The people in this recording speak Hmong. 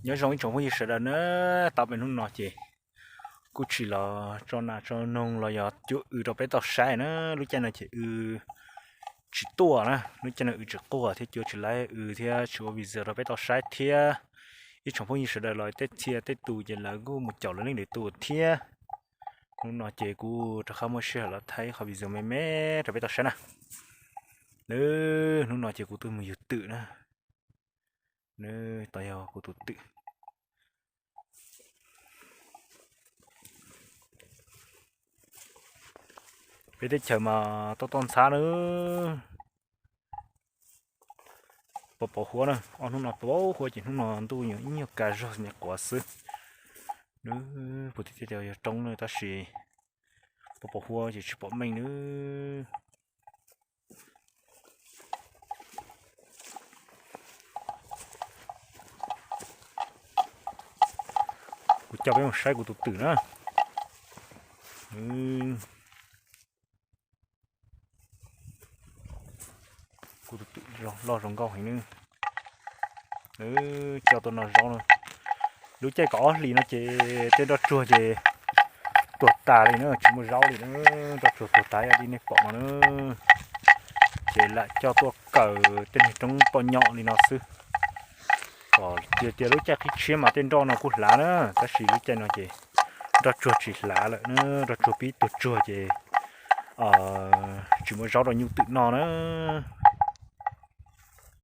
Nyob zoo ib tsoom phooj ywg sawv daws na, tau peb hnub no ces kuj tsis los tso nas tso noog los yog cuab w rau peb tau saib na. Lub caij no ces w tsis tuaj na, lub caij no w tsis quaj thiab cuab tsis laib w thiab tsis ua video rau peb tau saib thiab. Ib tsoom phooj ywg sawv daws los tej txhia tej tus ces lawv kuj mus caum lawv leej lwm tus thiab. Hnub no ces kuv rov qab muaj sij hawm los thaij ib qho video me me rau peb tau saib na. Nws hnub no ces kuv tuaj mus yug twm na. Nws tau yog kuv tus twm. Peb teb chaws mas toj toj ntxhab na. Pos pos huab na, ob hnub no pos huab ces hnub no ntuj nyuam ib nyuag ka zog me quav xwb. Nws puv tib teb yog roob na tab sis pos pos huab ces tsis pom meej na. Kuv coj peb mus saib kuv tus twm na. Kuv tus twm loj zoo nkauj heev na. Coj tuaj noj zaub na. Lub caij kaum ob hlis no ces tej nroj tsuag ces tuag tas li na, tsis muaj zaub li na, nroj tsuag tuag tas ib yam li nej pom no na. Ces lam coj tuaj kaw tej niag roob poj nyom li no xwb. Kom tias tias lub caij qhib tshiab mas tej nroj no kuj hlav na, tab sis lub caij no ces nroj tsuag tsis hlav lawm na, nroj tsuag pib tuag tsuag ces tsis muaj zaub rau nyuj twm noj na.